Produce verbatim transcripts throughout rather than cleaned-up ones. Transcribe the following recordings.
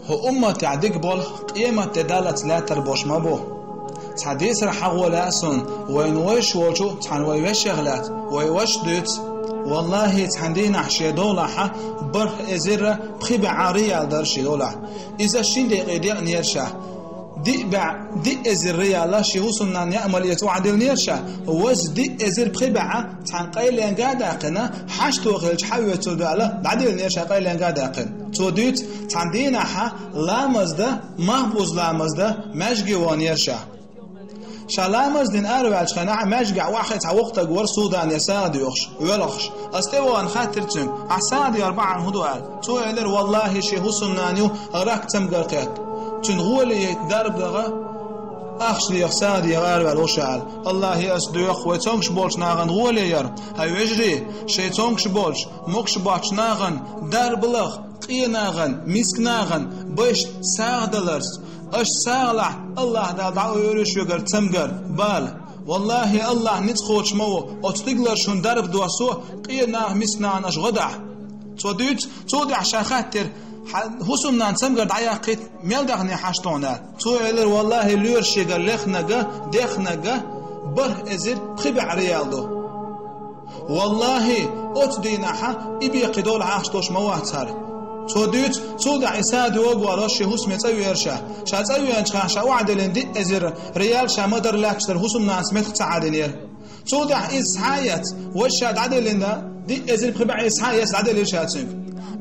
ХӀу умматехь дика болу къематде даллалц лаьттар болуш ма бу. Цхьа дийцар хьахо лаьа суна, вайн вайша волчу цхьана вай вешех лаьцна, вай ваша дуьйцу. Валлахи, цхьана дийнахь шен долахьа бархӀ эзарра пхи бӀе риал дара шен долахь. Иза шин декъе декънера ша. Диъ бӀе, диъ эзар риала шен хӀусамнанна яа мел эца охьадиллинера ша. Ваза диъ эзар пхи бӀе цхьана къайленга а даьккхина, хьашто хилча хьан оьцу дуьхьала дӀадиллинера ша къайленга а даьккхина. Цо дуьйцу, цхьана дийнахьа ламаз дан, махбуз ламаз дан маьжге ваханера ша. Ша ламаз дина араваьллачу хенахь маьжгехь охьахиъна цхьа воккха стаг вара Судане сагӀа доьхуш, воьлхуш. Ас тӀе а вахана хаьттира цуьнга: «Ахь сагӀа дехьара бахьана хӀун ду?» аьлла. Цо элира: «Валлахи, шен хӀусамнана ю рак цамгар кхетта. Цуьнан гӀоле яйта дарба даха, ахча леха, сагӀа деха араваьлла ву ша», аьлла. Аллахе ас доьху вай цомгуш болчу нахана гӀоле яр. ХӀай вежарий, шайн цомгуш болчу, могуш боцчу нахана дарба лаха, къен нахана, миска нахана, байшна сагӀа даларца. Аша сагӀа лахь, Аллаха Дала дӀаойур ю шуьгара цамгар, бала. Валлахи, Аллах ницкъ кхочуш ма ву, оцу стигалара шуна дарба доссо, къен нахана, миска нахана аша гӀо дахь. Цо дуьйцу, цул тӀаьхьа ша хаьттира: «Хьан хӀусамнанна цамгар дӀаяккхийта мел даьхни хьашт хьуна?» аьлла. Цо элира: «Валлахи, лоьраш шегара лехнарг, дехнарг бархӀ эзар пхи бӀе риал ду». Валлахи, оцу дийнахьа и беккхий долу ахча долуш ма вац хӀара. Цо дуьйцу, цул тӀаьхьа и сагӀа доьхуш вара шен хӀусаме цӀа веара ша. Ша цӀа веанчу хенахь ша охьадиллина диъ эзар риал ша ма-дарра лаьтташ дара, хӀусамнанас меттах ца хьадинера. Цул тӀаьхьа иза схьа а эцна, важа ша дӀаделлина, диъ эзар пхи бӀе иза схьа а эцна дӀаделира ша цуьнга.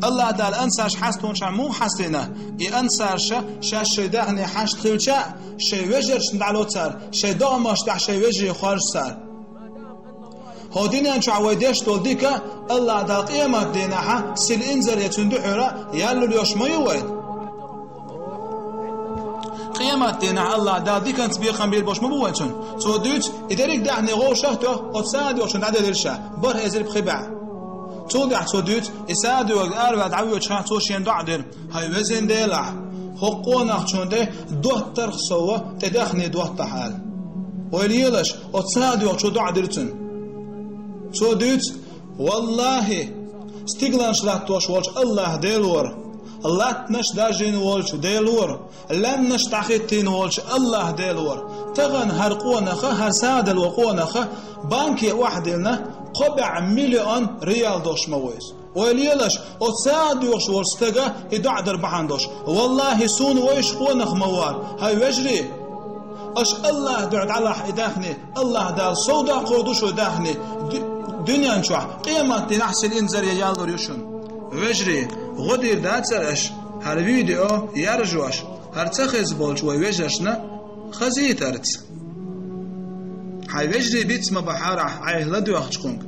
Аллаха Дала ансарш хьастонаш муха хьастийна? И ансарша шаьш шайн даьхни хьашт хилча а, шайн вежаршна дӀало цара, шайн догӀмашна тӀехь шайн вежарий хоржу цара. ХӀокху дуьнен чохь вай деш долу дика Аллаха Дала къемат дийнахьа сил инзаре цуьнан дуьхьара ял луьйш ма ю вайна. Къемат дийнахь Аллаха Дала диканца бекхам бийр болуш ма бу вай цунна. Цо дуьйцу, и дерриг даьхни гӀовшах а тоьхна, оцу сагӀа доьхучунна дӀаделира ша, бархӀ эзар пхи бӀе. Цул тӀаьхьа цо дуьйцу, и сагӀа доьхуш араваьлла дӀавоьдучу хенахь цо шена доӀа дира: «ХӀай везан Дела, хӀокху къонахчунна тӀе доттарх сов тӀе даьхни доттахь», аьлла. Вай лелаш, оцу сагӀа доьхучо доӀа дира цунна. Цо дуьйцу, валлахи, стигланаш латтош волчу Аллаха Делора, латтанаш даржийна волчу Делора, лаьмнаш дӀахӀиттийна волчу Аллаха Делора, тахана хӀара къонаха, хӀара сагӀа делла къонаха банке охьадиллина кхо бӀе миллион риал долуш ма ву иза. Вай лелаш, оцу сагӀа доьхуш волчу стага и доӀа дар бахьана долуш. Валлахи, суна вайша къонах ма вара. ХӀай вежарий, аша Аллаха дуьхьа дӀалахь и даьхни, Аллаха Дала сов доккхур ду шун даьхни ду-, дуьнен чохь, къемат дийнахь сил инзаре ял лур ю шуна. Вежарий, гӀо дийр дацара аша хӀара видео яржош, хӀара ца хеза болчу вай вежаршна хазийтарца. Хьайн вежарий бицма бахьара ахь, айхьа ладоьгӀчу кхунга.